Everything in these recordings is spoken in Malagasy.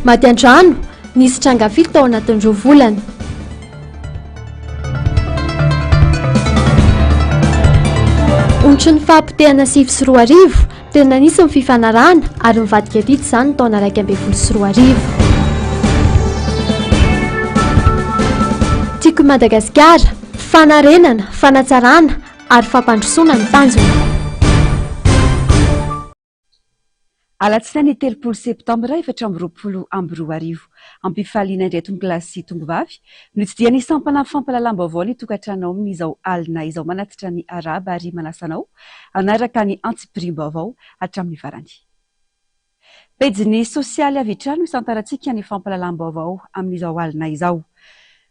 Maty an-trano, nisy tranga fito tao anatin'ny roa volana. Ontry ny fahapotehana 2009, tena nisy ny fifanarahana ary nivadika didy izany ny taona 2011. Tiako i Madagasikara, fanarenana, fanatsarana ary fampandrosoana ny tanjona. Alatsinainy 30 septambra 2024. Ampifaliana indray tompokolahy sy tompovavy no hitsidihan'ny sampana fampahalalam-baovao ny tokantranonao amin'izao alina izao. Manatitra ny arahaba ary manasa anao hanaraka ny antsipiriam-baovao hatramin'ny farany. Pejin'ny sosialy avy hatrany no isantarantsika ny fampahalalam-baovao amin'izao alina izao.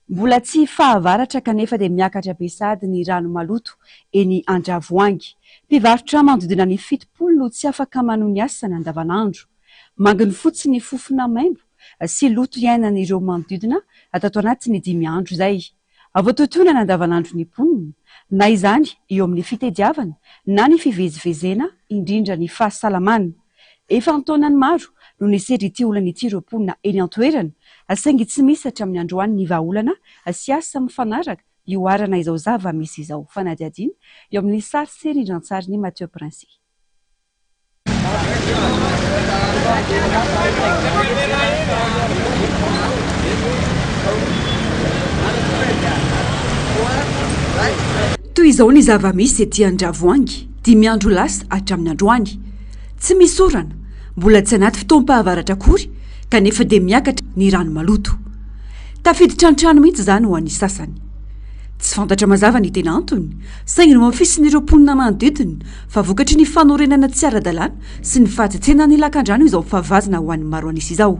Mbola tsy fahavaratra kanefa dia miakatra be sahady ny rano maloto eny Andravoahangy. Mpivarotra manodidina ny 70 no tsy afaka manohy ny asany andavanandro. Manginy fotsiny ny fofona maimbo sy loto iainan'ireo manodidina tato anatin'ny dimy andro izay. Voatotonana andavanandro ny mponina, na izany eo amin'ny fitediavana na ny fivezivezena, indrindra ny fahasalamana. Efa an-taonany maro no nisedra ity olana ity ireo mponina eny an-toerana, saingy tsy misy hatramin'ny androany ny vahaolana sy asa mifanaraka hihoarana izao zava-misy izao. Fanadihadiana eo amin'ny sary sy rindran-tsarin'i Mathieu Princi. Toy izao ny zava-misy ety Andravoahangy, dimy andro lasa hatramin'ny androany. Tsy misy orana, mbola tsy anaty fotoam-pahavaratra akory kanefa dia miakatra ny rano maloto. Tafiditra an-trano mihitsy izany ho an'ny sasany. Tsy fantatra mazava ny tena antony, saingy nohamafisin'ireo mponina manodidina fa vokatry ny fanorenana tsy ara-dalàna sy ny fahatsetsenan'ny lakandrano izao fahavazana ho an'ny maro an'isa izao.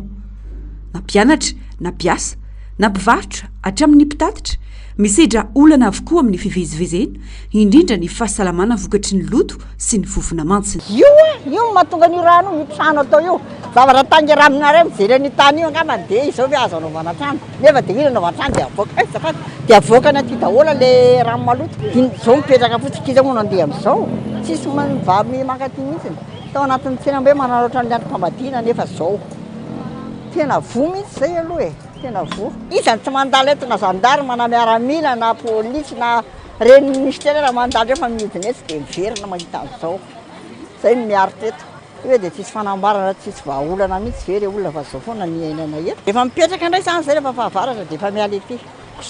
Na mpianatra, na mpiasa, na mpivarotra, hatramin'ny mpitatitra, misedra olana avokoa amin'ny fivezivezena, indrindra ny fahasalamana vokatry ny loto sy ny fofona mantsina. Io a! Io no mahatonga an'io rano io, io trano atao io. Zavatra tangeranareo mijery an'io tany io angamba dia izao ve azo anaovana trano? Nefa dia iny anaovana trano dia avoaka, eh azafady, dia avoakany aty daholo le rano maloto. Dia izao mipetraka fotsiny, k'iza moa no handeha amin'izao? Tsisy mivaha mankaty mihitsy. Tao anatin'ny tsena mbe manararaotra ny androm-pamadihana nefa izao. Tena voa mihitsy izay aloha e, tena voa. Iza no tsy mandalo eto na zandarma na miaramila na polisy na reny ministera raha mandalo eo fa mihodina etsy dia miverina mahita an'izao. Izay no miaritra eto. Hoe dia tsisy fanamboarana, tsisy vahaolana mihitsy ve re olona fa izao foana ny iainana eto. Efa mipetraka indray izany izay rehefa fahavaratra dia efa miala ety.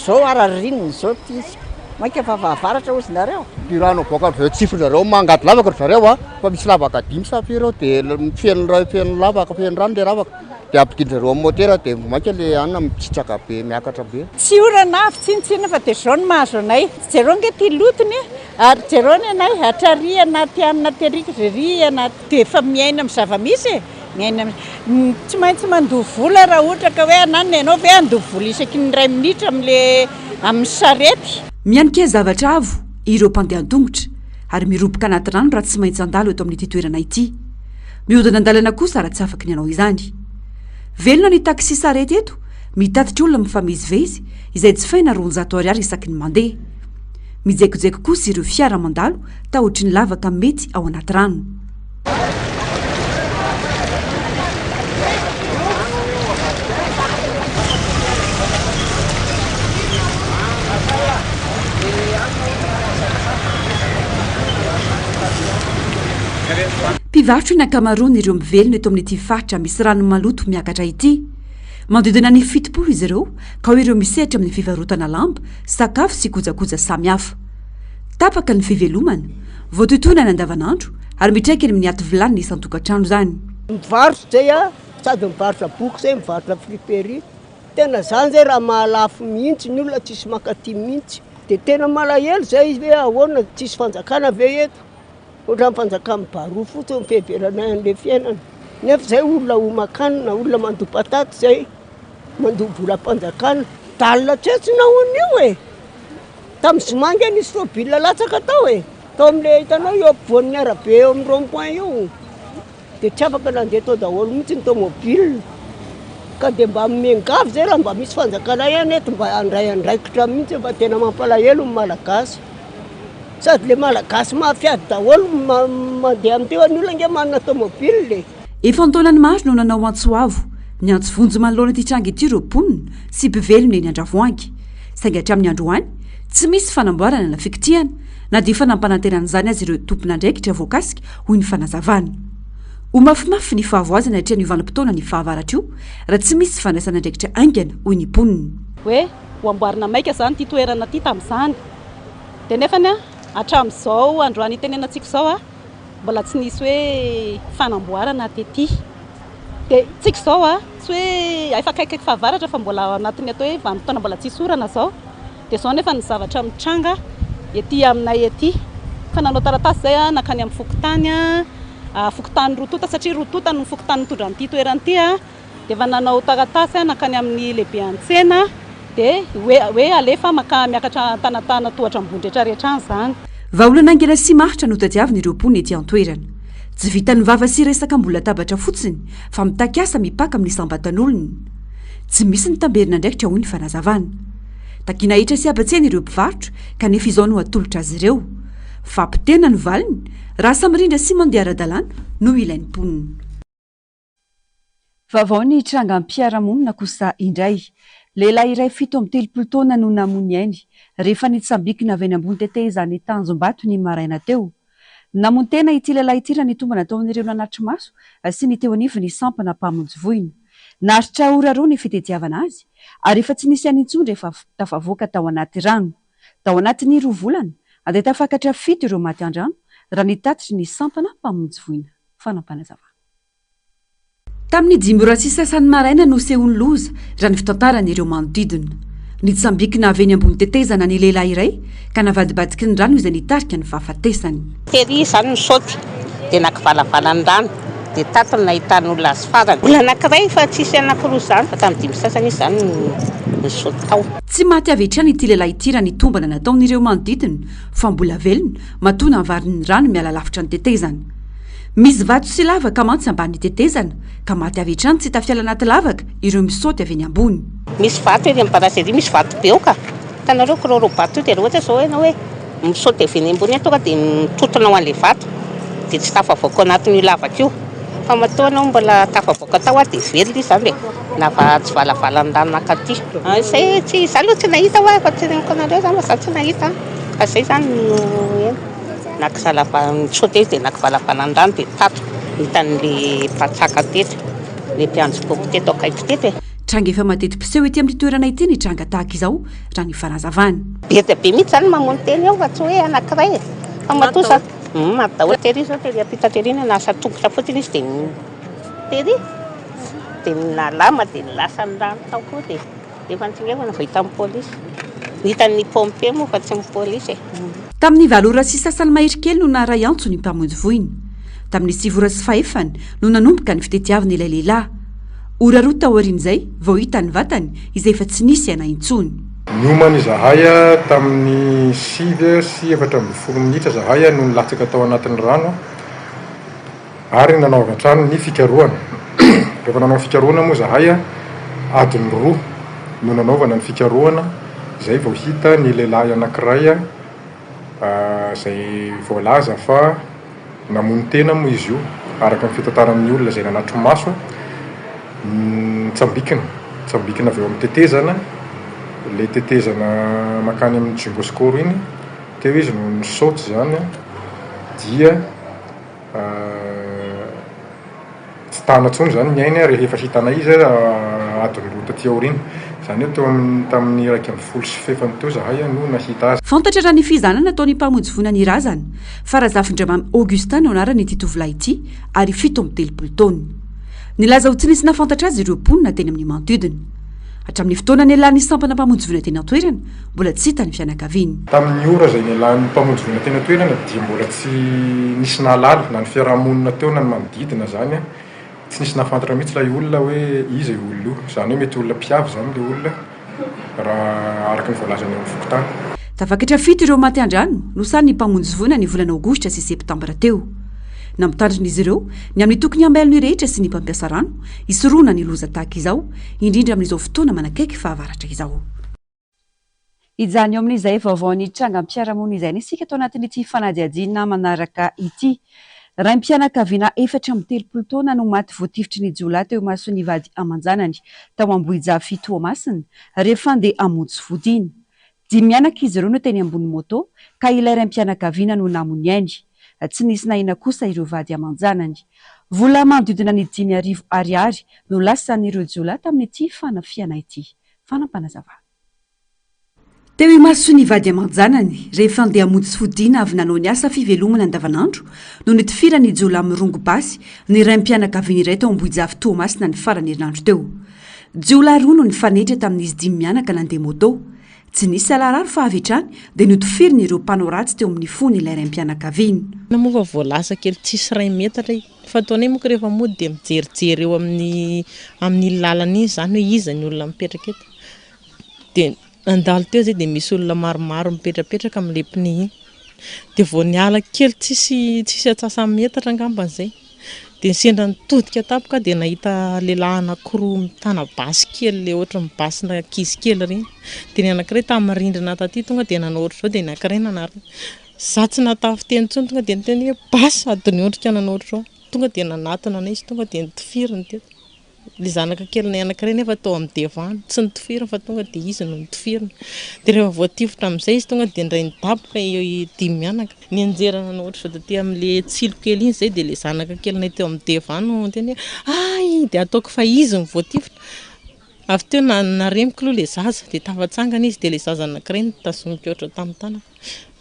Zao ara ririnina zao ty izy. Mainka fa fahavaratra ozy nareo. Ty rano avoaka avy eo tsifin-dry zareo mangady lavaka ry zareo a, fa misy lavaka dimy sa firy eo de feno ra- feno lavaka feno rano le lavaka de ampidin-dry zareo amin'ny motera de vao mainka le anona mitsitsaka be miakatra be. Tsy orana avy tsinontsinona fa dia zao no mahazo anay. Jereo ange ty lotony e! Ary jereo ny anay hatrary anaty anona tery ry anaty. Dia efa miaina amin'ny zava-misy e! Miaina amin'ny, tsy maintsy mandoa vola raha ohatra ka hoe hananona ianao ve handoa vola isaky ny iray minitra amin'le amin'ny sarety? Mianika zavatra avo ireo mpandeha an-tongotra ary miroboka anaty rano raha tsy maintsy handalo eto amin'ity toerana ity. Mihodina an-dalana kosa raha tsy afaky ny hanao izany. Velona ny taxi sarety eto, mitatitra olona mifamezivezy izay jifaina 200 ariary isaky ny mandeha. Mijaikojaiky kosa ireo fiara mandalo tahotry ny lavaka mety ao anaty rano. Mpivarotra ny ankamaroan'ireo mivelona eto amin'ity faritra misy rano maloto miakatra ity. Manodidina ny 70 izy ireo ka ao ireo misehatra amin'ny fivarotana lamba, sakafo sy kojakoja samihafa. Tapaka ny fivelomana, voatotoina ny andavanandro ary mitraika eny amin'ny aty vilany ny isan-tokantrano izany. Mivarotra zay aho, sady mivarotra boky zay, mivarotra friperie. Tena zany zay raha mahalafo mihitsy ny olona tsisy mankaty mihitsy. De tena malahelo zay hoe ahoana tsisy fanjakana ve eto? Ohatran'ny fanjakan'ny baroa fotsiny ny fiheveranay an'le fiainana. Nefa zay olona homan-kanina, olona mandoa patate zay, mandoa volam-panjakana. Dalina tsetsina hono io e! Tamin'ny zoma ange nisy tôbila latsaka tao e! Tao amin'ilay hitanao eo ampovoan'ny arabe eo amin'ny rond point io. Dia tsy afaka nandeha tao daholo mihitsy ny tômôbila. Ka dia mba miangavy izay raha mba misy fanjakana ihany eto mba handray andraikitra mihitsy fa tena mampalahelo ny Malagasy. Sady ilay Malagasy mafy ady daholo no mandeha amin'ity fa ny olona ange manana tômôbila e! Efa an-taonany maro no nanao antso avo. Niantso vonjy manoloana ity tranga ity ireo mponina sy mpivelona eny Andravoahangy. Saingy hatramin'ny androany, tsy misy fanamboarana na fikitihana na dia efa nampanantenana izany aza ireo tompon'andraikitra voakasika, hoy ny fanazavana. Ho mafimafy ny fahavoazana hatrehan'io vanim-potoana ny fahavaratra io raha tsy misy fandraisana andraikitra haingana, hoy ny mponina. Hoe ho amboarina maika izany ity toerana ity tamin'izany. Dia nefany hatramin'izao androany itenenantsika izao, mbola tsy nisy hoe fanamboarana tety. Dia tsika izao a, tsy hoe efa akaikikaiky fahavaratra fa mbola ao anatin'ny atao hoe vanim-potoana mbola tsisy orana izao. Dia izao nefa ny zavatra mitranga ety aminay ety. Efa nanao taratasy izay aho nankany amin'ny fokontany, fokontany roa tonta satria roa tonta no fokontany nitondra an'ity toerana ity. Dia efa nanao taratasy aho nankany amin'ny lehibe an-tsena dia hoe hoe alefa maka miakatra an-tanantana tohatra ambony rehetra rehetra any izany. Vahaolana haingana sy maharitra no tadiavin'ireo mponina ety an-toerana. Tsy vitan'ny vava sy resaka ambony latabatra fotsiny fa mitaky asa mipaka amin'ny isam-batan'olona. Tsy misy ny tamberin'andraikitra hoy ny fanazavana. Takiana hetra sy habatsena ireo mpivarotra kanefa izao no atolotra azy ireo. Fampitena no valiny raha asa mirindra sy mandeha ara-dalàna no ilain'ny mponina. Vaovao ny trangam-piarahamonina kosa indray. Lehilahy iray 37 taona no namoy ny ainy rehefa nitsambikina avy eny ambony tetezan'i Tanjombato ny maraina teo. Namono tena ity lehilahy ity raha ny tombana tao amin'ireo nanatri-maso sy ny teo anivon'ny sampana mpamonjy voina. Naharitra ora roa ny fitediavana azy ary efa tsy nisy ainy intsony rehefa tafavoaka tao anaty rano. Tao anatin'ny roa volana dia tafakatra fito ireo maty an-drano raha ny tatitry ny sampana mpamonjy voina. Fanampinazavana. Tamin'ny dimy ora sy sasany maraina no nisehoan'ny loza, raha ny fitantaran'ireo manodidina. Nitsambikina avy eny ambony tetezana ny lehilahy iray ka navadibadiky ny rano izay nitarika ny fahafatesany. Tery izany nisaoty dia nankivalavala ny rano dia tato no nahitan'olona azy farany. Mbola anankiray fa tsisy anankiroa izany fa tamin'ny dimy sy sasany izy izany no nisaoty tao. Tsy maty avy hatrany ity lehilahy ity raha ny tombana nataon'ireo manodidina fa mbola velona matoa navarin'ny rano miala lavitra ny tetezana. Misy vato sy lavaka mantsy ambany tetezana ka maty avy hatrany tsy tafiala anaty lavaka ireo misaoty avy eny ambony. Misy vato ery amin'ny barazy ery, misy vato be ao ka. Hitanareo kiraro-bato io dia raha ohatra izao ianao hoe misaoty avy eny ambony eny tonga dia mitontona ho an'ilay vato dia tsy tafavoaka ao anatin'io lavaka io. Fa matoa ianao mbola tafavoaka tao dia velona izy izany dia nava tsy valavalan-drano nankaty. Izay tsy, izaho aloha tsy nahita hoa fa tsy reniko anareo izany fa izaho tsy nahita fa izay izany no heno. Nakivalava, nisaoty izy dia nakivalavalan-drano dia tato hitan'le mpatsaka teto, le mpiandry paompy teto akaiky teto e. Tranga efa mateti-piseho ety amin'ity toerana ity ny tranga tahaka izao, raha ny fanazavana. Be dia be mihitsy izany mamono tena eo fa tsy hoe anankiray e. Fa matoa za, hum, maty daholo tery izao, tery ampita tery iny lasa tongotra fotsiny izy dia tery dia nalama dia lasa ny rano tao koa dia. Efa nitsingevana vao hitan'ny polisy. Hitan'ny pompier moa fa tsy ny polisy e. Tamin'ny valo ora sy sasany mahery kely no naharay antso ny mpamonjy voina. Tamin'ny sivy ora sy fahefany no nanomboka ny fitetiavana ilay lehilahy. Ora roa taorian'izay vao hita ny vatany izay efa tsy nisy aina intsony. Niomana izahay tamin'ny 9:14 minitra izahay no nilatsaka tao anatin'ny rano. Ary nanao avy hatrany ny fikarohana. Rehefa nanao ny fikarohana moa izahay, adiny roa no nanaovana ny fikarohana, izay vao hita ny lehilahy anankiray izay voalaza fa namono tena moa izy io, araka ny fitantaran'ny olona izay nanatri-maso, nitsambikina, nitsambikina avy eo amin'ny tetezana, ilay tetezana mankany amin'ny Jumbo Score iny, teo izy no nisaoty izany dia. Tsy tana intsony izany ny ainy rehefa hitanay izy adiny roa taty aoriana. Izany hoe teo amin'ny tamin'ny 11 sy fahefany teo izahay no nahita azy. Fantatra raha ny fizahana nataon'ny mpamonjy voina ny razana fa Razafindramamy Augustin no anaran'ity tovolahy ity ary 37 taona. Nilaza ho tsy nisy nahafantatra azy ireo mponina teny amin'ny manodidina. Hatramin'ny fotoana nialan'ny sampana mpamonjy voina teny an-toerana, mbola tsy hita ny fianakaviany. Tamin'ny ora izay nialan'ny mpamonjy voina teny an-toerana dia mbola tsy nisy nahalala na ny fiaraha-monina teo na ny manodidina izany. Tsy nisy nahafantatra mihitsy ilay olona hoe iza io olona io. Izany hoe mety olona mpiavy izany ilay olona raha araka ny voalazan'ny eo amin'ny fokontany. Tafakatra fito ireo maty an-drano nosarin'ny mpamonjy voina ny volana aogositra sy septambra teo. Nampitandrina izy ireo ny amin'ny tokony hamailo ny rehetra sy ny mpampiasa rano hisorohana ny loza tahaka izao, indrindra amin'izao fotoana manakaiky fahavaratra izao. Hijanona eo amin'izay vaovao nitrangam-piarahamonina izay isika tao anatin'ity fanadihadiana manaraka ity. Raim-pianakaviana 34 taona no maty voatifitry ny jiolahy teo imason'ny vady aman-janany tao Ambohijafy Toamasina rehefa handeha hamonjy fodiana. Dimy mianaka izy ireo no teny ambony moto ka ilay raim-pianakaviana no namoy ny ainy. Tsy nisy nahina kosa ireo vady aman-janany. Vola manodidina ny 5000 ariary no lasan'ireo jiolahy tamin'ity fanafihana ity. Fanampanazavan'ny. Teo imason'ny vady aman-janany, rehefa handeha hamonjy fodiana avy nanao ny asa fivelomana andavanandro, no nitifiran'ny jiolahy mirongo basy ny raim-pianakaviana iray tao Ambohijafy Toamasina ny faran'ny herinandro teo. Jiolahy roa no nifanehitra tamin'izy dimy mianaka nandeha moto. Tsy nisy alararo fa avy hatrany dia notifiriny ireo mpanao ratsy teo amin'ny fony ilay raim-pianakaviana. Moa fa voalasa kely tsisy iray metatra i. Fataonay moa rehefa mody dia mijerijery eo amin'ny amin'iny lalana iny izany hoe iza ny olona mipetraka eto. Dia nandalo teo izay dia misy olona maromaro mipetrapetraka amin'ilay pneu iny. Dia vao niala kely tsisy tsisy antsasa-metatra angambany izay. Dia sendra nitodika tampoka aho dia nahita lehilahy anankiroa mitana basy kely ilay ohatran'ny basina ankizy kely ireny. Dia ny anankiray tamin'ny rindrina taty tonga dia nanao ohatr'izao dia ny anankiray nanaraka. Izaho tsy nahatafiteny intsony tonga dia niteny hoe basy sady niondrika nanao ohatr'izao. Tonga dia nanatona anay izy tonga dia notifiriny teto. Ilay zanaka kelinay anankiray nefa tao amin'ny devant, tsy notifiriny fa tonga dia izy no notifiriny. Dia rehefa voatifitra amin'izay izy tonga dia indray nidaboka i dimy mianaka. Nianjera nanao ohatr'izao taty amin'ilay tsilo kely iny izay dia ilay zanaka kelinay teo amin'ny devant no niteny hoe hay! Dia ataoko fa izy no voatifitra. Avy teo naremiko aloha ilay zaza dia tafatsangana izy dia ilay zaza anankiray notazomiko ohatra tamin'ny tanako.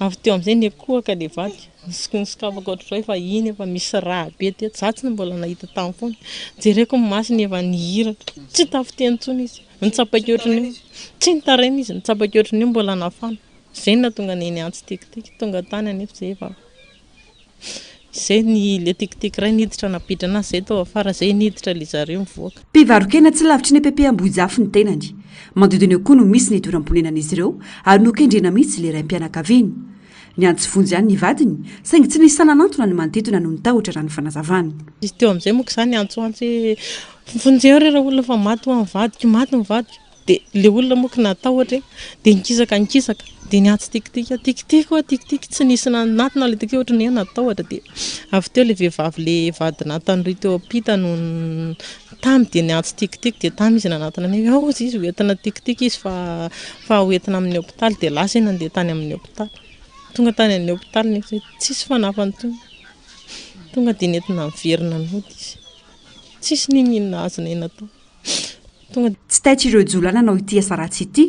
Avy teo amin'izay nikohaka ilay vadiko, nisokafako ohatr'izao efa iny efa misy rà be teto, izaho tsy mbola nahita tamin'ny fony. Jereko ny masony efa nihiratra, tsy tafiteny intsony izy, nitsapaka ohatran'ny hoe, tsy nitaraina izy, nitsapaka ohatran'ny hoe mbola nafana. Izay no nahatonga anay niantso tikitika, tonga tany anefa izay efa. Izay ny ilay tikitik iray niditra nampiditra anazy izay tao afara izay niditra ilay zareo nivoaka. Mpivaro-kena tsy lavitry ny EPP Ambohijafy ny tenany. Manodidina eo koa no misy ny toeram-ponenan'izy ireo ary nokendrena mihitsy ilay raim-pianakaviana. Niantso vonjy ihany ny vadiny saingy tsy nisy sahy nanantona ny manodidina noho ny tahotra raha ny fanazavany. Izy teo amin'izay moa ko izaho niantsoantso hoe vonjeo re raolona fa maty hoa ny vadiko, maty ny vadiko. Dia ilay olona moa ko natahotra e, dia nikisaka nikisaka, dia niantso tikitika, tikitik hoa tikitik, tsy nisy nanatona ilay tikitik ohatran'ny hoe natahotra, dia avy teo ilay vehivavy ilay vadinà tandroy teo ampita no tamy dia niantso tikitik, dia tamy izy nanatona anay hoe ao hozy izy hoentina tikitik izy fa fa hoentina amin'ny hopitaly, dia lasa izy nandeha tany amin'ny hopitaly, tonga tany amin'ny hopitaly nefa tsisy fanafany intsony, tonga dia nentina niverina nody izy, tsisy n'inon'inona azonay natao. Tonga. Tsy taitra ireo jiolahy nanao ity asa ratsy ity.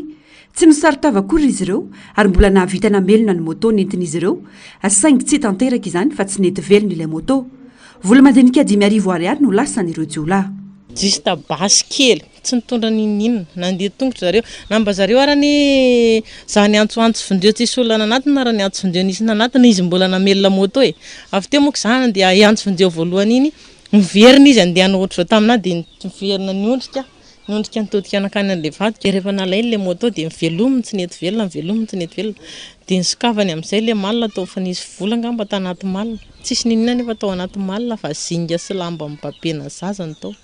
Tsy nisaron-tava akory izy ireo ary mbola nahavita namelona ny moto nentin'izy ireo, saingy tsy tanteraka izany fa tsy nety velona ilay moto. Vola madinika 5000 ariary no lasan'ireo jiolahy. Juste basy kely, tsy nitondra n'inon'inona, nandeha tongotra zareo, na mba zareo ara anie za niantsoantso vonjeo tsisy olona nanatona ary niantso vonjeo nisy nanatona izy mbola namelona moto e, avy teo manko za nandeha hiantso vonjeo voalohany iny, Niverina izy handeha hanao ohatr'izao taminà dia niverina niondrika, niondrika nitodika nankany an'ilay vadiko. Dia rehefa nalainy ilay moto dia nivelominy tsy nety velona, nivelominy tsy nety velona. Dia nisokafany amin'izay ilay malle toa efa nisy vola angamba tanaty malle. Tsisy n'inon'inona anefa tao anaty malle fa zinga sy lamba nibabena zaza no tao.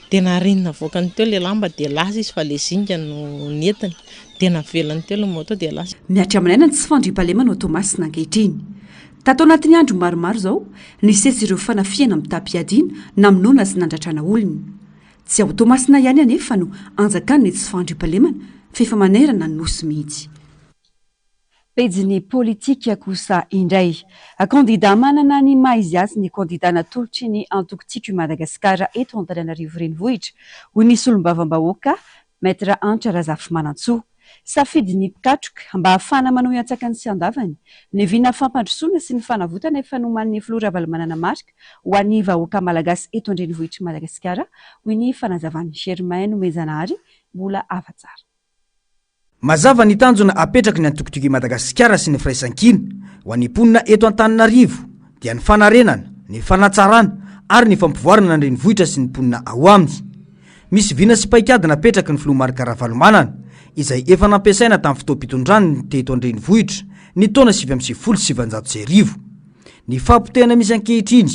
Dia nariny navoakany teo ilay lamba dia lasa izy fa ilay zinga no nentiny. Dia navelany teo ilay moto dia lasa. Mihatra amin'aina ny tsy fandriampahalemana ao Toamasina ankehitriny. Tato anatin'ny andro maromaro izao, nisesy ireo fanafihana mitam-piadiana namonoana sy nandratrana olona. Tsy ao Toamasina ihany anefa no anjakan'ny tsy fandriampahalemana fa efa manerana ny Nosy mihitsy. Pejin'ny politika kosa indray. Kandida manana ny maha izy azy ny kandida natolotry ny antoko Tiako i Madagasikara eto Antananarivo Renivohitra, hoy ny solombavambahoaka Maître Hanitra Razafimanantsoa. Safidin'ny mpikatroka, mba hahafahana manohy antsakany sy andavany, ny vina fampandrosoana sy ny fanavotana efa nomanin'ny filoha Ravalomanana Marc ho an'ny vahoaka malagasy eto an-drenivohitr'i Madagasikara, hoy ny fanazavan'i Germain Nomenjanahary Mbola Hafatsara. Mazava ny tanjona apetraky ny antoko Tiako i Madagasikara sy ny Firaisankina ho an'ny mponina eto Antananarivo dia ny fanarenana, ny fanatsarana ary ny fampivoarana ny renivohitra sy ny mponina ao aminy. Misy vina sy paikady napetraky ny filoha Marc Ravalomanana, izay efa nampiasaina tamin'ny fotoam-pitondrany teto an-drenivohitra ny taona 1999. Ny fahapotehana misy ankehitriny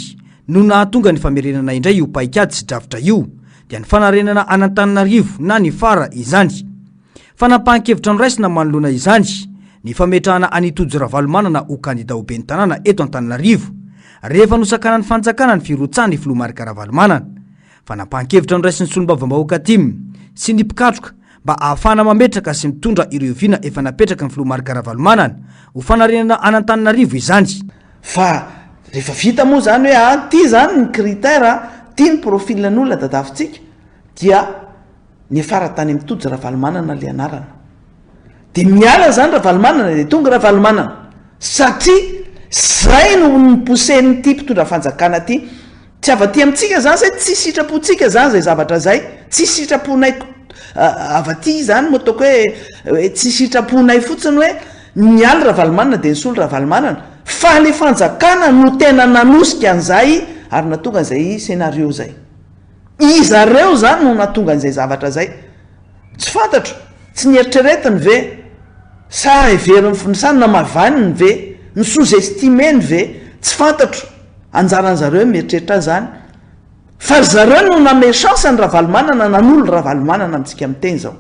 no nahatonga ny famerenana indray io paikady sy drafitra io, dia ny fanarenana an'Antananarivo na ny fara izany. Fanapahan-kevitra noraisina manoloana izany ny fametrahana an'i Tojo Ravalomanana ho kandida ho ben'ny tanàna eto Antananarivo. rehefa nosakanan'ny fanjakana ny firotsahan'ny filoha Marc Ravalomanana. Fanapahan-kevitra noraisin'ny solombavambahoaka tim sy ny mpikatroka mba ahafahana mametraka sy mitondra ireo vina efa napetraky ny filoha Marc Ravalomanana ho fanarenana an'Antananarivo izany. Fa rehefa vita moa zany hoe a ty zany ny critère a, ty ny profil n'olona dadavintsika dia niafara tany amin'ny Tojo Ravalomanana le anarana. De miala zany Ravalomanana de tonga Ravalomanana satria zay no ni-pousser-n'ity mpitondra fanjakana ty. Tsy avy aty amintsika zany zay, tsy sitrapontsika zany zay zavatra zay, tsy sitraponay avy aty zany moa ataoko hoe hoe tsy sitraponay fotsiny hoe niala Ravalomanana de nisolo Ravalomanana, fa le fanjakana no tena nanosika an'izay ary nahatonga an'izay scenario zay. Izareo zany no nahatonga an'izay zavatra zay. Tsy fantatro, tsy nieritreretiny ve? Sa heveriny sa namavaniny ve? Ny sous-estimer-ny ve? Tsy fantatro. Anjaran-zareo ny mieritreritra an'izany. Fa ry zareo no name chance an'i Ravalomanana nanolo Ravalomanana amintsika miteny izao.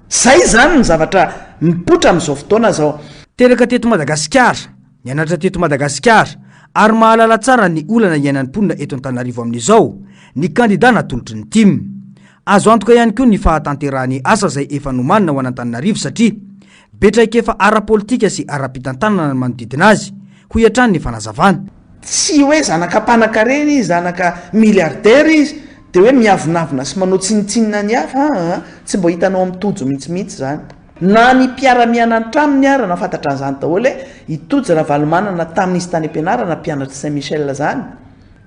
Zay izany ny zavatra mipoitra amin'izao fotoana izao. Teraka teto Madagasikara, nianatra teto Madagasikara ary mahalala tsara ny olana iainan'ny mponina eto Antananarivo amin'izao ny kandida natolotry ny tim. Azo antoka ihany koa ny fahatanterahan'ny asa izay efa nomanina ho an'Antananarivo satria be traikefa ara-politika sy ara-pitantanana ny manodidina azy, hoy hatrany ny fanazavana. Tsy hoe zanaka mpanankarena izy, zanaka milliardaire izy, dia hoe miavonavona sy manao tsinontsinona ny hafa, aa, tsy mba hitanao amin'i Tojo mihitsy mihitsy izany. Na ny mpiara-mianatra aminy ara nahafantatra an'izany daholo hoe i Tojo Ravalomanana tamin'izy tany am-pianarana, mpianatr'i Saint Michel izany,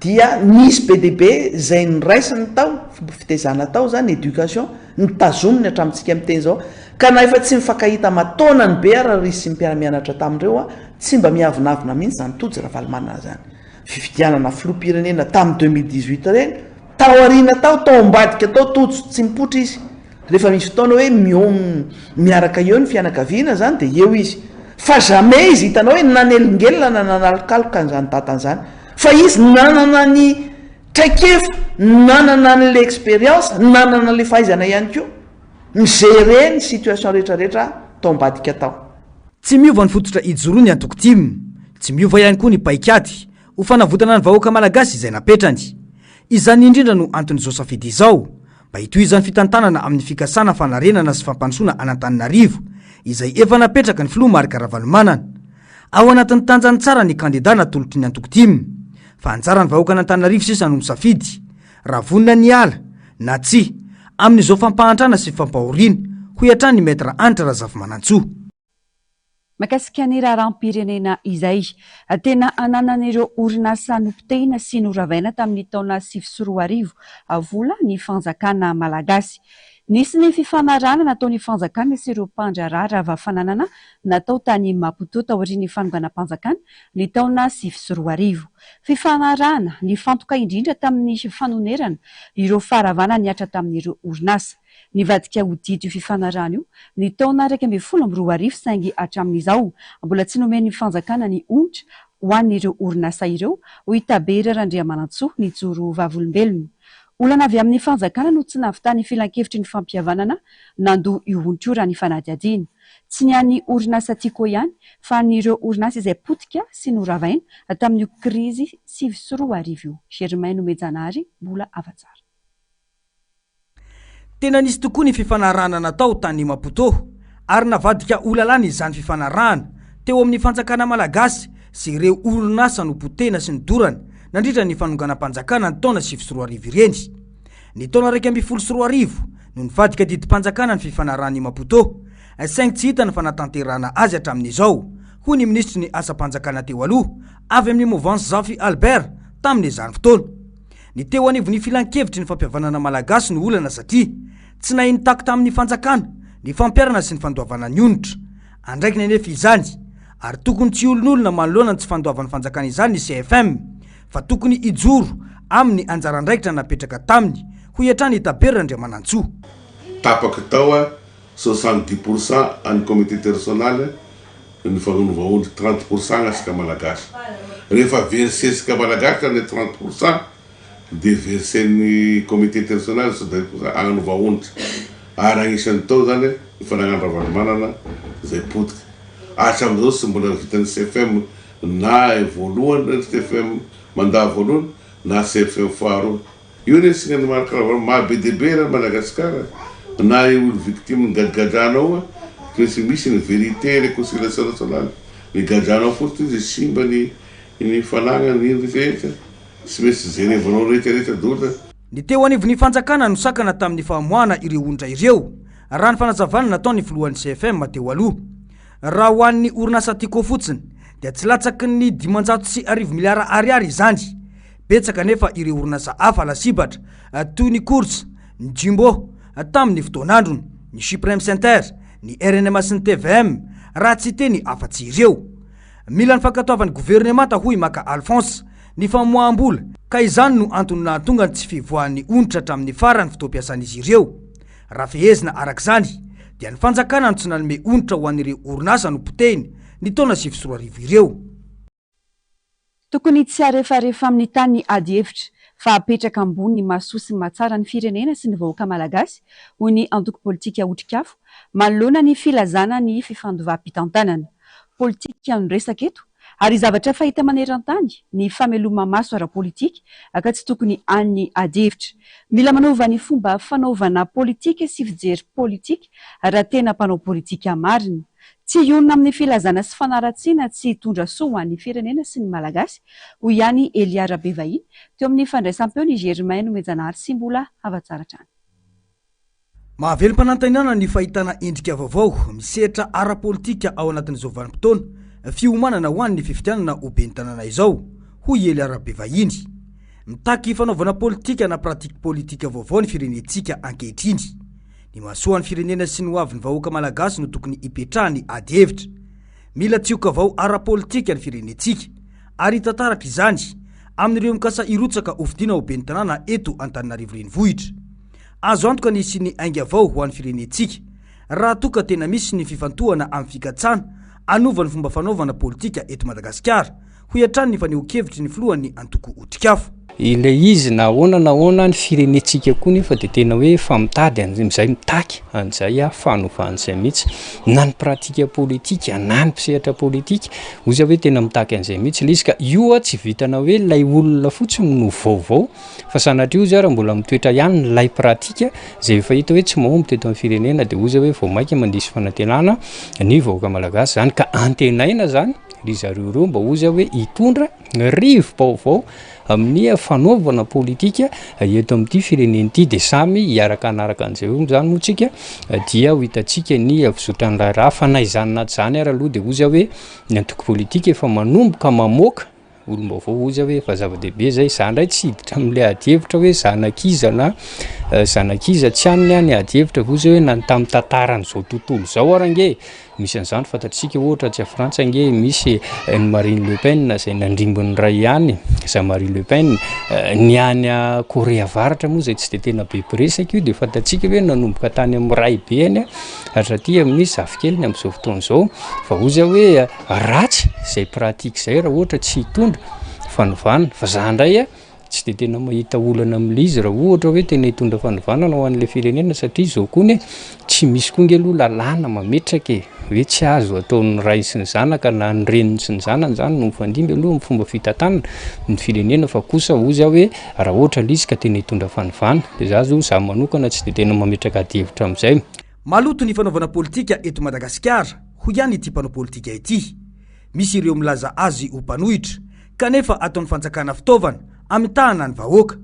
Dia nisy be dia be izay noraisiny tao, fomba fitaizana tao izany, éducation, notazominy hatramintsika miteny izao. Ka na efa tsy mifankahita aman-taonany be ara ry sy ny mpiara-mianatra tamin'ireo an, tsy mba miavonavona mihitsy izany Tojo Ravalomanana izany. Fifidianana filoham-pirenena tamin'ny 2018 ireny, tao aoriana tao, tao ambadika tao Tojo, tsy mipoitra izy. Rehefa misy fotoana hoe miaraka eo ny fianakaviana zany dia eo izy. Fa jamais izy hitanao hoe nanelingelina na nanalokaloka an'izany dadany izany. Fa izy nanana ny traikefa, nanana an'ilay expérience, nanana an'ilay fahaizana ihany koa mi-gérer ny situation rehetra rehetra tao ambadika tao. Tsy miova ny fototra ijoroan'ny antoko tim. Tsy miova ihany koa ny paikady ho fanavotana ny vahoaka malagasy izay napetrany. Izany indrindra no anton'izao safidy izao. Mba hitohizan'ny fitantanana amin'ny fikasana fanarenana sy fampandrosoana an'Antananarivo, izay efa napetraka ny filoha Marc Ravalomanana. Ao anatin'ny tanjany tsara ny kandida natolotry ny antoko tim. Fa anjaran'ny vahoakan'Antananarivo sisa no misafidy, raha vonona ny hiala, na tsia, amin'izao fampahantrana sy fampahoriana, hoy hatrany ny Maître Hanitra Razafimanantsoa. Mahakasika ny raharaham-pirenena izay tena ananan'ireo orinasa nopotehina sy noravaina tamin'ny taona 2009 vola ny fanjakana malagasy. Nisy ny fifanarahana nataon'ny fanjakana sy ireo mpandraharaha rava fananana natao tany Maputo taorian'ny fanonganam-panjakana ny taona 2009. Fifanarahana nifantoka indrindra tamin'ny fanonerana ireo faharavana nihatra tamin'ireo orinasa. Nivadika ho didy io fifanarahana io ny taona 2011 saingy hatramin'izao mbola tsy nomen'ny fanjakana ny onitra ho an'ireo orinasa ireo, hoy Tabery Randriamanantsoa nijoro vavolombelona. Olana avy amin'ny fanjakana no tsy nahavitan'ny filankevitry ny fampihavanana nandoa io onitra io raha ny fanadihadiana. Tsy ny an'ny orinasa Tiko ihany fa an'ireo orinasa izay potika sy noravaina tamin'io krizy 2009 io. Germain Nomejanahary, Mbola Havatsara. Tena nisy tokoa ny fifanarahana natao tany Maputo ary navadika ho lalàna izany fifanarahana teo amin'ny fanjakana malagasy sy ireo orinasa nopotehina sy nodorana nandritra ny fanonganam-panjakana ny taona 2009 ireny. Ny taona 2011 no nivadika didim-panjakana ny fifanarahan'i Maputo saingy tsy hita ny fanatanterahana azy hatramin'izao, hoy ny minisitry ny asam-panjakana teo aloha avy amin'ny Mouvance Zafy Albert tamin'izany fotoana. Ny teo anivon'ny filankevitry ny fampihavanana malagasy no olana satria tsy nahay nitaky tamin'ny fanjakana ny fampiharana sy ny fandoavana ny onitra. Andraikiny anefa izany ary tokony tsy hiolonolona manoloana ny tsy fandoavan'ny fanjakana izany ny CFM fa tokony hijoro amin'ny anjara andraikitra napetraka taminy, hoy hatrany i Tabera Randriamanantsoa. Tapaka tao 70% an'ny comité international ny fagnonova ondry 30% gn'asika malagasy. Rehefa verser-tsika malagasy zany le 30% de verser-n'ny comité international 70% agnanova ondry. Ary agnisan'ny tao zany ny fanagnan'i Ravalomanana zay potika. Hatramizao tsy mbola vitan'ny CFM. Na voalohany CFM mandat voalohany na CFM faharoa. Io anie singa ny Marc Ravalo maha be dia be eran'i Madagascar na io olo victime ny gadragadrana ao tsy maintsy misy ny vérité réconciliation nationale ny gadrana ao fotsiny izy simba ny ny fanagnany ny rehetra rehetra tsy maintsy jerevanao rehetra rehetra daholo. Ny teo anivon'ny fanjakana no sakana tamin'ny famoahana ireo onitra ireo, raha ny fanazavana nataon'ny filohan'ny CFM teo aloha. Raha ho an'ny orinasa Tiko fotsiny dia tsy latsaky ny 1500 miliara ariary izany. Betsaka anefa ireo orinasa hafa lasibatra toy ny Courts, ny Jumbo tamin'ny fotoan'androny, ny Supreme Center, ny rnm sy ny tvm raha tsy hiteny afa-tsy ireo. Mila ny fankatoavan'ny governemanta hoy Maka Alphonse ny famoaham-bola ka izany no antony nahatonga ny tsy fivoahan'ny onitra hatramin'ny faran'ny fotoam-piasan'izy ireo. Raha fehezina araka izany dia ny fanjakana no tsy nanome onitra ho an'ireo orinasa nopotehina ny taona 2009 ireo. Tokony tsy harefarefa amin'ny tany ady hevitra fa hapetraka ambony ny mahasoa sy ny mahatsara ny firenena sy ny vahoaka malagasy, hoy ny antoko politika Otrikafo, manoloana ny filazana ny fifandovam-pitantanana. Politika no resaka eto ary zavatra fahita maneran-tany ny fameloma-maso ara-politika ka tsy tokony any ady hevitra. Mila manova ny fomba fanaovana politika sy fijery politika raha tena mpanao politika marina. Tsy hionona amin'ny filazana sy fanaratsiana tsy hitondra soa ho an'ny firenena sy ny Malagasy, hoy ihany Elia Rabevahiny, teo amin'ny fandraisam-peon' i Germain Nomenjanahary sy Mbola Havatsara hatrany. Mahavelom-panantenana ny fahitana endrika vaovao misehatra ara-politika ao anatin'izao vanim-potoana fiomanana ho an'ny fifidianana ho ben'ny tanàna izao, hoy i Elia Rabevahiny. Mitaky fanaovana politika na pratique politique vaovao ny firenentsika ankehitriny. Ny mahasoa ny firenena sy ny hoavin'ny vahoaka malagasy no tokony hipetrahan'ny ady hevitra. Mila tsioka vao ara-politika ny firenentsika ary hita taratra izany amin'ireo mikasa hirotsaka hofidiana ho ben'ny tanàna eto Antananarivo Renivohitra. Azo antoka ny hisian'ny ainga vao ho an'ny firenentsika raha toa ka tena misy ny fifantohana amin'ny fikatsana hanova ny fomba fanaovana politika eto Madagasikara hoy hatrany ny fanehoan-kevitry ny filohan'ny antoko Otrikafo. Ilay izy na ahoana na ahoana ny firenentsika koa nefa dia tena hoe efa mitady an'izay, mitaky an'izay fanovana izay mihitsy. Na ny pratique politique na ny mpisehatra politika, hoy za hoe tena mitaky an'izay mihitsy ilay izy ka io tsy vitana hoe ilay olona fotsiny no vaovao fa sanatria hoy za raha mbola mitoetra ihany ilay pratique izay efa hita hoe tsy mahomby teto amin'ny firenena dia hoy za hoe vao mainka mandiso fanantenana ny vahoaka malagasy izany ka antenaina izany ry zareo ireo mba hozy aho hoe hitondra rivo-baovao amin'ny fanaovana politika eto amin'ity firenena ity dia samy hiaraka hanaraka an'izay eo izany moa tsika dia ho hitantsika ny fizotran'ny raharaha fa na izany na tsy izany ary aloha dia hozy aho hoe ny antoko politika efa manomboka mamoaka olom-baovao hozy aho hoe efa zava-dehibe izay, za indray tsy hiditra amin'ilay adihevitra hoe zanak'iza na zanak'iza tsy any ny adihevitra hozy aho hoe na ny tamin'ny tantaran'izao tontolo izao ary ange Misy an'izany fantatsika ohatra atsy Frantsa ange misy ny Marine Le Pen izay nandrimby ny ray ihany, Jean Marie Le Pen. Ny any Korea Avaratra moa izay tsy dia tena be mpiresaka io dia fantatsika hoe nanomboka tany amin'ny raibeny hatraty amin'ny zafikeliny amin'izao fotoana izao. Fa hoy aho hoe ratsy izay pratique izay raha ohatra tsy hitondra fanovana. Fa za indray a! Tsy dia tena mahita olana amin'ilay izy raha ohatra hoe tena hitondra fanovanana ho an'ilay firenena satria izao koa anie tsy misy koa nge aloha lalàna mametraka e, hoe tsy azo ataon'ny ray sy ny zanaka na ny reniny sy ny zanany izany no mifandimby aloha amin'ny fomba fitantanana ny firenena fa kosa hozy aho hoe raha ohatra ilay izy ka tena hitondra fanovana dia za zao za manokana tsy dia tena mametraka adihevitra amin'izay. Maloto ny fanaovana politika eto Madagasikara, hoy ihany ity mpanao politika ity. Misy ireo milaza azy ho mpanohitra, kanefa ataon'ny fanjakana fitaovana hamitahana ny vahoaka.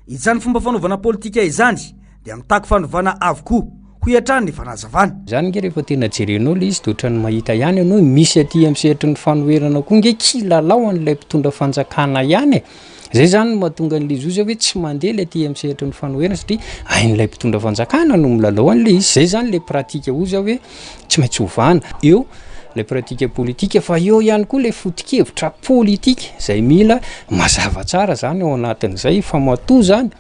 Izany fomba fanaovana politika izany dia mitaky fanovana avokoa, hoy hatrany ny fanazavana. Izany nge rehefa tena jerenao ilay izy dia ohatran'ny mahita ihany ianao hoe misy aty amin'ny sehatry ny fanoherana koa nge kilalao an'ilay mpitondra fanjakana ihany e! Izay izany no mahatonga an'ilay izy hoe tsy mandeha ilay aty amin'ny sehatry ny fanoherana satria hain'ilay mpitondra fanjakana no milalao an'ilay izy. Izay izany ilay pratique hozy aho hoe tsy maintsy ovana. Eo ilay pratique politique fa eo ihany koa ilay foto-kevitra politique izay mila mazava tsara izany ao anatin'izay fa matoa izany.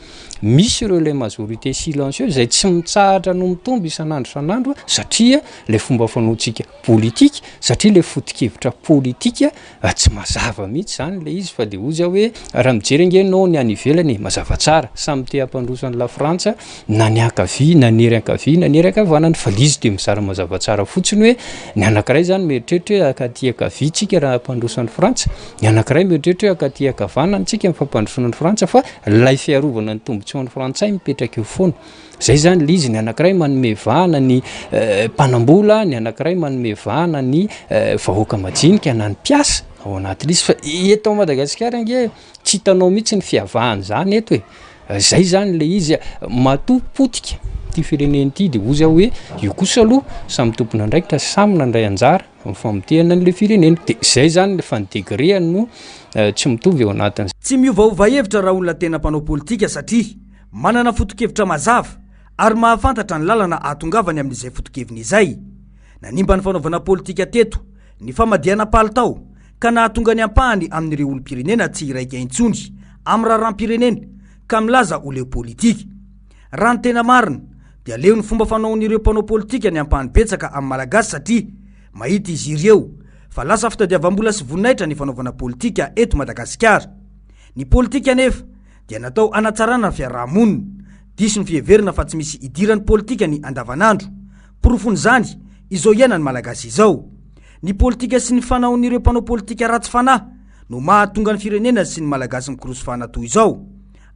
Misy ireo ilay majorité silencieuse izay tsy mitsahatra no mitombo isan'andro isan'andro satria ilay fomba fanaontsika politika, satria ilay foto-kevitra politika tsy mazava mihitsy izany ilay izy fa dia hozy aho hoe raha mijery ange ianao ny any ivelany e, mazava tsara, samy te hampandroso an'i Lafrantsa na ny ankavia na ny ery ankavia na ny ery ankavanana fa ilay izy dia mizara mazava tsara fotsiny hoe ny anankiray izany mieritreritra hoe akaty ankavia tsika raha hampandroso an'i Frantsa, ny anankiray mieritreritra hoe akaty ankavanana tsika ny fampandrosoana an'i Frantsa fa ilay fiarovana ny tombotsoan'ny frantsay mipetraka eo foana. Zay zany le izy, ny anankiray manome vahana ny mpanambola, ny anankiray manome vahana ny vahoaka majinika na ny mpiasa ao anatin'izy fa eto Madagasikara ange tsy hitanao mihitsy ny fiavahana izany eto e, zay zany le izy, matoa potika ity firenena ity de hozy aho hoe io kosa aloha samy tompon'andraikitra samy nandray anjara amin'ny famotehana an'le firenena, de zay zany fa ny degré-ny no tsy mitovy ao anatin'izay. Tsy miovaova hevitra raha olona tena mpanao politika satria Manana foto-kevitra mazava ary mahafantatra ny lalana ahatongavany amin'izay foto-keviny izay. Nanimba ny fanaovana politika teto ny famadihana palitao ka nahatonga ny ampahany amin'ireo olom-pirenena tsy hiraika intsony amin'ny raharaham-pirenena ka milaza ho leo politika. Raha ny tena marina dia leo ny fomba fanaon'ireo mpanao politika ny ampahany betsaka amin'ny Malagasy satria mahita izy ireo fa lasa fitadiavam-bola sy voninahitra ny fanaovana politika eto Madagasikara. Ny politika anefa dia natao hanatsarana ny fiaraha-monina. Diso ny fiheverana fa tsy misy idiran'ny politika ny andavanandro. Porofon'izany izao iainan'ny Malagasy izao. Ny politika sy ny fanaon'ireo mpanao politika ratsy fanahy no mahatonga ny firenena sy ny Malagasy mikorosy fahana toy izao.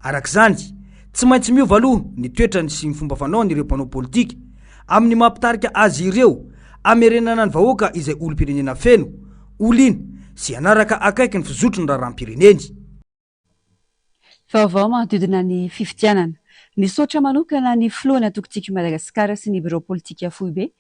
Araka izany, tsy maintsy miova aloha ny toetrany sy ny fomba fanaon'ireo mpanao politika amin'ny maha mpitarika azy ireo hamerenana ny vahoaka izay olom-pirenena feno, ho liana sy hanaraka akaiky ny fizotry ny raharaham-pireneny. Vaovao manodidina ny fifidianana. Nisaotra manokana ny filohan'ny antoko Tiako i Madagasikara sy ny birao politika foibe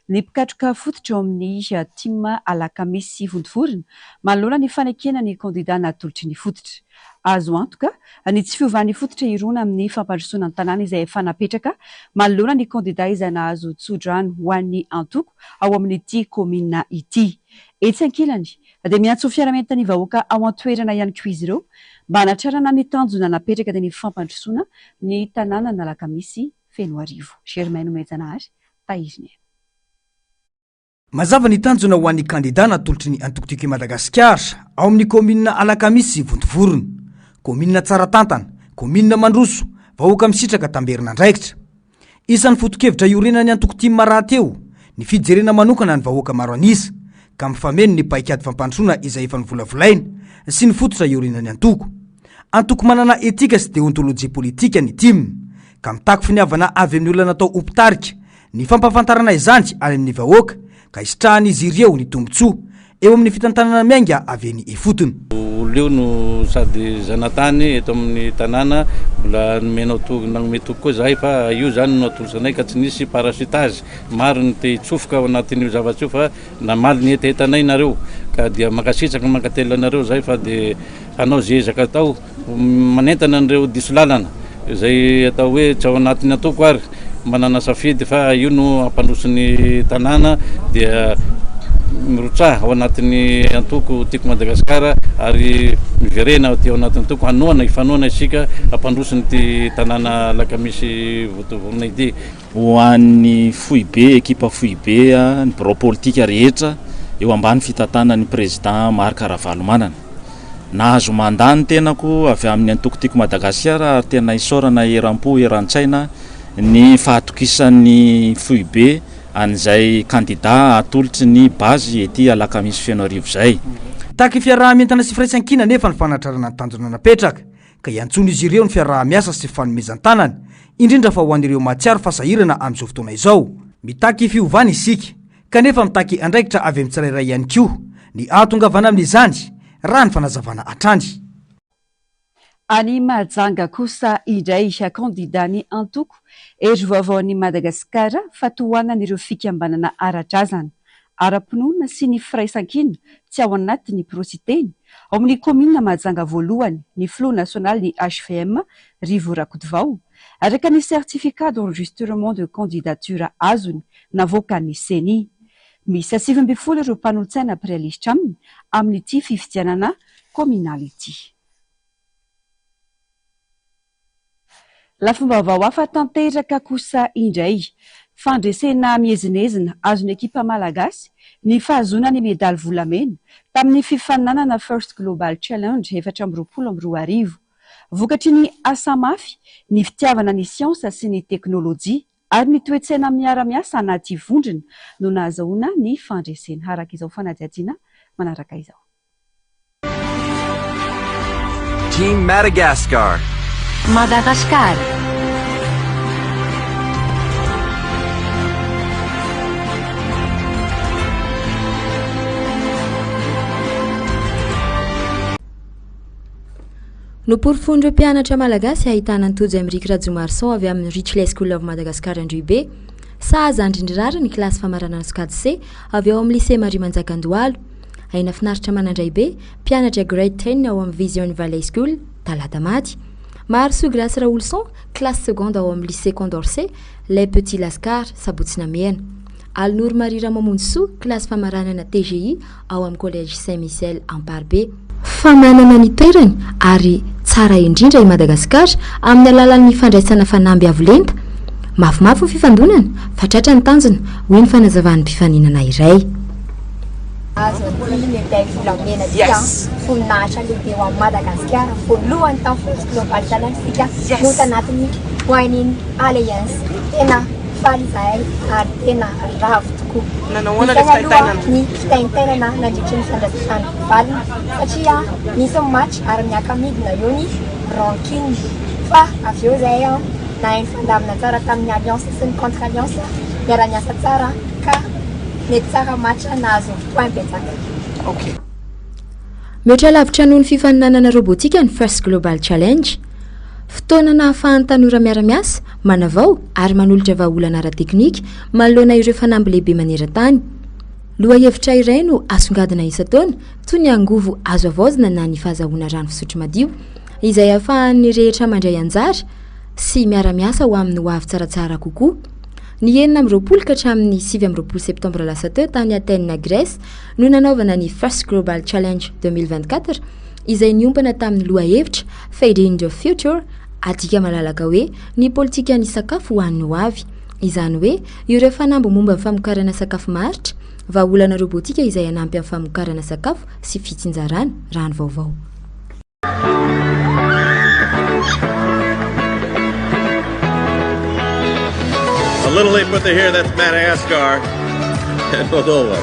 ny mpikatroka fototra ao amin'ny tim Alakamisy Vontovorona manoloana ny fanekena ny kandida natolotry ny fototra. Azo antoka ny tsy fiovan'ny fototra hirona amin'ny fampandrosoana ny tanàna izay efa napetraka manoloana ny kandida izay nahazo tsodrano ho an'ny antoko ao amin'ity kaominina ity. Etsy ankilany, dia miantso fiarahamientan'ny vahoaka ao an-toerana ihany koa izy ireo mba hanatrarana ny tanjona napetraka dia ny fampandrosoana ny tanànan'Alakamisy Fenoarivo. Germain Nomenjanahary, Tahiriniaina. Mazava ny tanjona ho an'ny kandida natolotry ny antoko Tiako i Madagasikara ao amin'ny kaominina Alakamisy Vontovorona. Kaominina tsara tantana, kaominina mandroso, vahoaka misitraka tamberin'andraikitra. Isan'ny foto-kevitra iorenan'ny antoko tim rahateo ny fijerena manokana ny vahoaka maro an'isa, ka mifameno ny paikady fampandrosoana izay efa novolavolaina sy ny fototra iorenan'ny antoko. Antoko manana etika sy deontolojia politika ny tim, ka mitaky finiavana avy amin'ny olona natao ho mpitarika ny fampahafantarana izany any amin'ny vahoaka, ka hisitrahan'izy ireo ny tombontsoa eo amin'ny fitantanana miainga avy eny ifotony. Olona io no sady zanatany eto amin'ny tanàna, mbola nomenao toky, nanome toky koa zahay fa io zany no atolotra anay ka tsy nisy parachutage, maro ny te hitsofoka ao anatin'io zavatra io fa namaly ny hetahetanay nareo ka dia mankasitraka mankatelina anareo zahay fa dia hanao ze ezaka atao. Manentana an'ireo diso lalana izay atao hoe tsy ao anatin'ny antoko ary manana safidy fa io no hampandroso ny tanàna dia mirotsaha ao anatin'ny antoko Tiako Madagasikara ary miverena aty ao anatin'ny antoko hanohana hifanohana isika hampandroso ity tanàna Alakamisy Votovorona ity. Ho an'ny foibe, ekipa foibe, ny birao politika rehetra eo ambany fitantanan'ny Prezidà Marc Ravalomanana. Nahazo mandat ny tenako avy amin'ny antoko Tiako Madagasikara ary tena isaorana eram-po eran-tsaina ny fahatokisan'ny foibe an'izay kandida atolotry ny base ety Alakamisy Fenoarivo izay. Mitaky fiaraha-mientana sy firaisankina anefa ny fanatrarana ny tanjona napetraka ka iantsoan'izy ireo ny fiaraha-miasa sy fanomezan-tanana, indrindra fa ho an'ireo mahatsiaro fa sahirana amin'izao fotoana izao. Mitaky fiovana isika, kanefa mitaky andraikitra avy amin'ny tsirairay ihany koa ny ahatongavana amin'izany, raha ny fanazavana hatrany. Any Mahajanga kosa indray, kandidan'ny antoko Hery Vaovaon'i Madagasikara fa tohanan'ireo fikambanana ara-drazana, ara-pinoana sy ny firaisankina tsy ao anatin'ny Prositeny, ao amin'ny kaominina Mahajanga voalohany, ny filoha nasionalin'ny hvm, Rivo Rakotovao, araka ny certificat d'enregistrement de candidature azony navoakan'ny Ceni. Miisa 19 ireo mpanolotsaina mpiray lisitra aminy amin'ity fifidianana kaominaly ity. Lafim-baovao hafa tanteraka kosa indray. Fandresena miezinezina azon'ny ekipa malagasy ny fahazoana ny medaly volamena tamin'ny fifaninanana First Global Challenge 2024. Vokatry ny asa mafy, ny fitiavana ny siansa sy ny teknolojia ary ny toe-tsaina miara-miasa anaty vondrona no nahazahoana ny fandresena, araka izao fanadihadiana manaraka izao. Team Madagascar. Madagascar. Noporofoin'ireo mpianatra malagasy ahitana an'i Tojo Aymeric Rajomarison avy amin'ny Richley School of Madagascar Androhibe, sahaza andrindrirary ny kilasy famaranana sokajy C avy ao amin'ny Lycée Marie Manjaka Andohalo. Aina Finaritra Manandraibe, mpianatra Grade Ten ao amin'ny Vision Valley School, Talatamaty. Maharisoa Grace Raoloson, classe seconde ao amin'ny Lycée Condorcet, Les Petits Lascars, Sabotsy Namehana. Alinoro Marie Ramamonjisoa, kilasy famaranana TGI ao amin'ny Collège Saint Michel Amparibe. Fa manana ny toerany ary tsara indrindra i Madagasikara amin'ny alalan'ny fandraisana fanamby avo lenta. Mafimafy ny fifandonana fa tratra ny tanjona, hoy ny fanazavan'ny mpifaninana iray. Azo ity medaily volamena ity an! Voninahitra lehibe ho an'i Madagasikara, voalohany tamin'ny First Global Challenge isika no tanatin'ny Wining Alliance. Tena faly izahay ary tena ravo tokoa. Nanao ahoana ilay Nisaina aloha fitaintainana? ny fitaintainana nandritry ny fandraisana valiny satria misy ny match ary miaka-midina eo ny ranking. Fa avy eo izahay nahay nifandamina tsara tamin'ny alliance sy ny contre alliance, niara-niasa tsara ka Mety tsara match nahazo point betsaka. Ok. Mihoatra lavitra noho ny fifaninanana robotika ny First Global Challenge. Fotoana nahafahan'ny tanora miara-miasa, manavao ary manolotra vahaolana ara-teknika manoloana ireo fanamby lehibe maneran-tany. Lohahevitra iray no asongadina isan-taona, toy ny angovo azo havaozina na ny fahazahoana rano fisotro madio, izay ahafahan'ny rehetra mandray anjara sy miara-miasa ho amin'ny hoavy tsaratsara kokoa. Ny 26 ka hatramin'ny 29 septambra lasa teo tany Athènes, Grèce no nanaovana ny First Global Challenge 2024 izay niompana tamin'ny lohahevitra Feeding the Future, adika malalaka hoe ny politikan'ny sakafo ho an'ny hoavy. Izany hoe ireo fanamby momba ny famokarana sakafo maharitra, vahaolana robotika izay hanampy amin'ny famokarana sakafo sy fitsinjarana rano vaovao. A little late, but they're here. That's Madagascar and Moldova.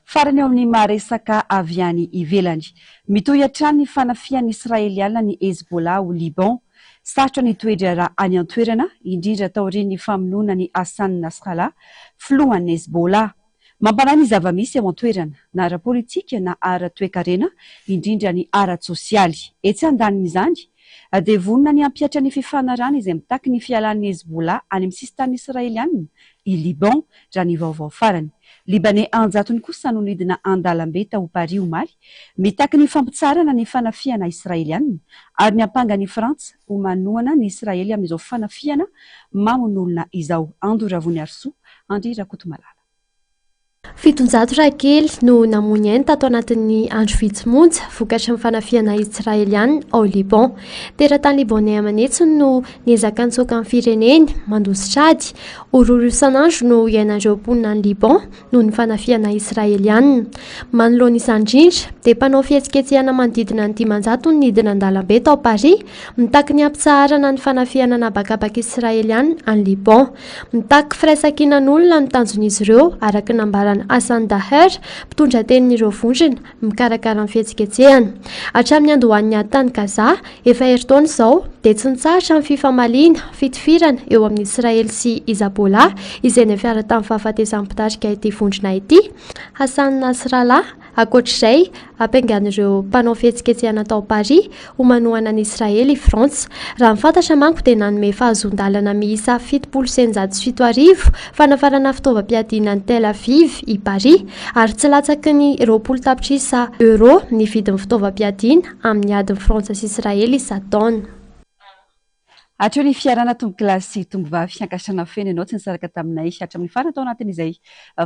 Farany eo amin'ny maha resaka avy any ivelany. Mitohy hatrany ny fanafihan'ny Israeliana ny Hezbollah ao Liban. Sarotra ny toe-draharaha any an-toerana, indrindra taorian'ny famonoana an'i Hassan Nasrallah, filohan'ny Hezbollah. Mampanahy ny zava-misy ao an-toerana, na ara-politika na ara-toekarena, indrindra ny ara-tsosialy. Etsy andanin'izany, dia vonona ny hampihatra ny fifanarahana izay mitaky ny fialan'ny Hezbollah any amin'ny sisintanin'ny Israeliana i Liban, raha ny vaovao farany. Libaney an-jatony kosa no nidina an-dalambe tao Paris omaly, mitaky ny fampitsaharana ny fanafihana Israeliana ary niampanga an'i Frantsa ho manohana an'i Israely amin'izao fanafihana mamono olona izao. Ando Ravoniarisoa, Andry Rakotomalala. 700 raha kely no namoy ny ainy tato anatin'ny andro vitsy monja vokatry ny fanafihana Israeliana ao Liban. Teratany Libaney aman'hetsiny no niezaka nitsoaka ny fireneny, mandositra ady. Horohoro isan'andro no iainan'ireo mponina any Liban noho ny fanafihana Israeliana. Manoloana izany indrindra, dia mpanao fihetsiketsehana manodidina ny 500 no nidina an-dalambe tao Paris, mitaky ny hampitsaharana ny fanafihana an'habakabaka Israeliana any Liban. Mitaky firaisankinan'olona ny tanjon'izy ireo, araka ny nambaran'i Hassan Daher, mpitondra tenin'ireo vondrona mikarakara ny fihetsiketsehana. Hatramin'ny niandohan'ny ady tany Gaza, efa herintaona izao, dia tsy nitsahatra ny fifamaliana, fitifirana, eo amin'i Israely sy Hizabollah, izay niafara tamin'ny fahafatesan'ny mpitarika ity vondrona ity, Hassan Nasrallah. Ankoatra izay, ampiangan'ireo mpanao fihetsiketsehana tao Paris ho manohana an'i Israely i Frantsa. Raha ny fantatra manko dia nanome fahazoan-dalana miisa 77 huit fanafarana fitaovam-piadiana an'i Tel Aviv i Paris, ary tsy latsaky ny 20 tapitrisa euros ny vidin'ny fitaovam-piadiana amin'ny adin'i Frantsa sy Israely isan-taona. Hatreo ny fiarahana tompokolahy sy tompovavy ankasitrahana feno ianao tsy nisaraka taminay hatramin'ny farany tao anatin'izay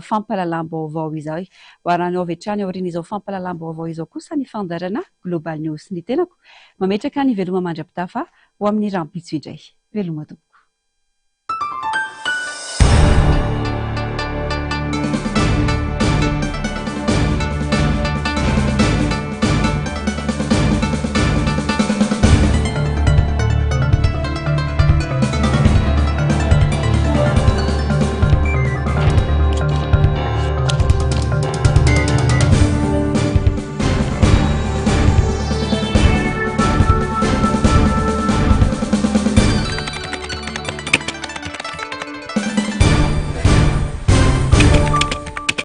fampahalalam-baovao izay. Ho arahanao avy hatrany aorian'izao fampahalalam-baovao izao kosa ny fandaharana Global News. Ny tenako mametraka ny veloma mandra-pitafa ho amin'ny rahampitso indray. Veloma tompoko.